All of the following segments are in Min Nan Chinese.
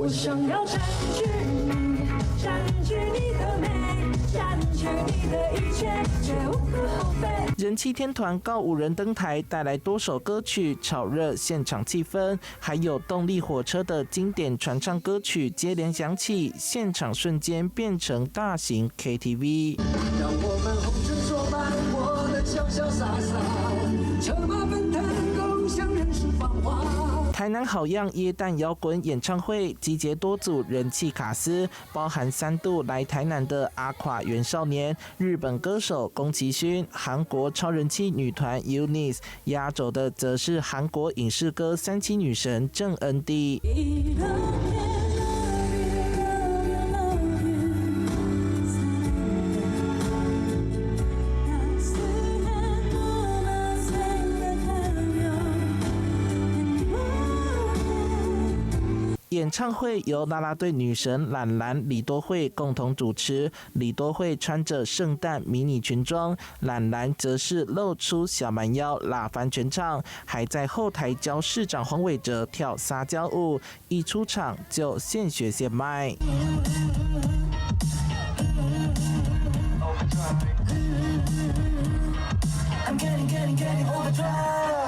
我想要佔據你，佔據你的美，佔據你的一切，這無可厚非。人氣天團告五人登台，帶來多首歌曲，炒熱現場氣氛，還有動力火車的經典傳唱歌曲接連響起，現場瞬間變成大型 KTV。讓我們紅塵作伴，活得瀟瀟灑灑，策馬奔騰，共享人世繁華。台南好樣耶誕搖滾演唱會集結多組人氣卡司，包含三度來台南的阿垮元少年、日本歌手宮崎駿、韓國超人氣女團 UNICE，壓軸的則是韓國影視歌三棲女神鄭恩地。演唱會由啦啦隊女神蘭蘭李多慧共同主持。李多慧穿着聖誕迷你裙裝，蘭蘭則是露出小蠻腰，辣翻全場，還在後台教市長黃偉哲跳撒嬌舞，一出場就現學現賣。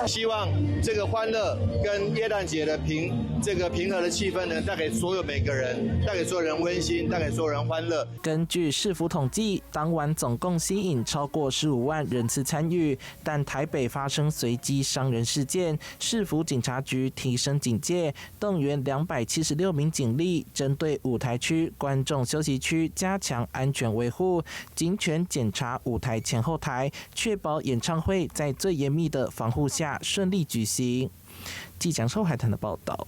希望這個歡樂跟耶誕節的平和的氣氛呢，帶給所有每個人，帶給所有人溫馨，帶給所有人歡樂。根據市府統計，當晚總共吸引超過15萬人次參與，但台北發生隨機傷人事件，市府警察局提升警戒，動員276名警力，針對舞台區、觀眾休息區加強安全維護，警犬檢查舞台前後台，確保演唱會在最嚴密的防護下順利舉行。記者周海騰的報道。